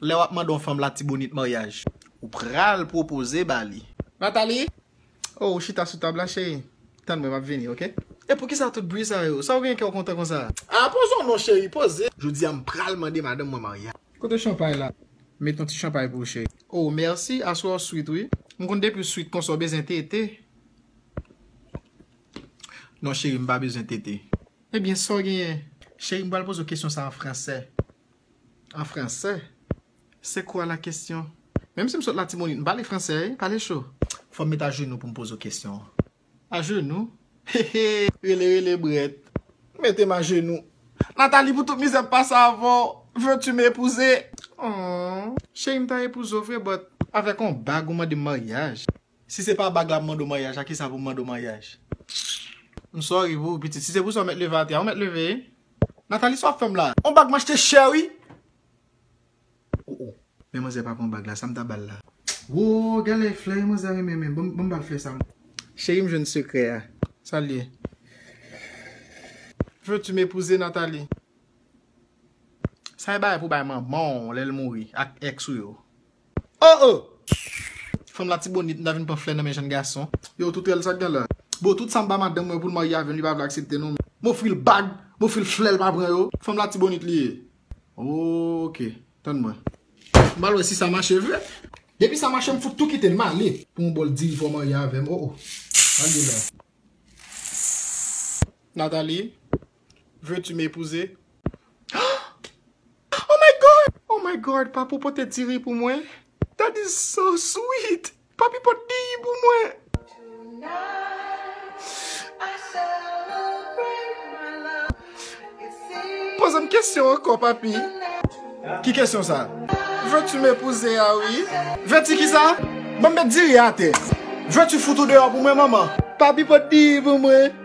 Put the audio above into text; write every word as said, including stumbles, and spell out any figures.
Lè w ap mande yon fanm Latibonit maryaj, ou pral pwopoze ba li. Nathalie? Oh, ou chita sou tab la, cheri. Tann mwen, m ap vini, oke? E poukisa tout bri sa yo? Sa ou gen kè w kontan konsa? A, poze w non, cheri, poze. Jodi a, m pral mande madanm mwen maryaj. Kote chanpay la? Met yon ti chanpay pou ou, cheri. Oh, mèsi, aswè w sweet, wi. M konn depi w sweet konsa, w bezwen tete. Non, cheri, m pa bezwen tete. Ebyen, sa w genyen? Cheri, m pral poze w kesyon sa an fransè. An fransè? C'est quoi la question? Menm si m sot Latibonit, m pale fransè, wi, pale cho. Fò m met ajenou pou m poze w kesyon an. Ajenou? Hehe, rele, rele, brèt. Mete m ajenou. Nathalie, pou tout mizè m pase avè w, veux-tu m'épouser? Oh, cheri, m ta epouze w vre, but avèk yon bag ou mande m maryaj. Si se pa bag la m mande w maryaj, a kisa pou m mande w maryaj? M sorry pou ou, pitit. Si se pou sa w mèt leve atè a, ou mèt leve. Nathalie, sa w ap fè m la? On bag m achte chè, wi. Oh, oh. Men manzè pa pran bag la, sa m ta ba l la? Wo, gade flè manzè renmen, men ban m, ban m ba l flè sa. Cheri, m jwenn sekrè a. Sa l ye? Veux-tu m'épouser, Nathalie? Sa e bagay pou bay manman w lè l mouri ak èks ou yo. Oh, oh! Fanm Latibonit, m ta vin pran flè nan men jèn gason. Yo, tout rèl sa k gen la. Bon, tout sa m ba madanm mwen pou l marye avè m, li pa vle aksepte non. M ofri l bag, m ofri l flè, l pa pran yo. Fanm Latibonit li ye. Oh, oke. Tann mwen. M pral wè si sa mache vre. Depi sa mache, m fout tou kite l, m ale. Pou yon bòl diri fò w marye avè m. Oh, oh. Al de la. Nathalie, veux-tu m'épouser? Oh my God! Oh my God, papi w pote diri pou mwen. That is so sweet. Papi pot diri pou mwen. Poze m kesyon ankò, papi. Ki kesyon sa? Veux-tu m'épouser a, wi. Veux-tu ki sa? Ban m met diri atè. Veux-tu fout ou deyò pou mwen, manman? Papi pot diri pou mwen.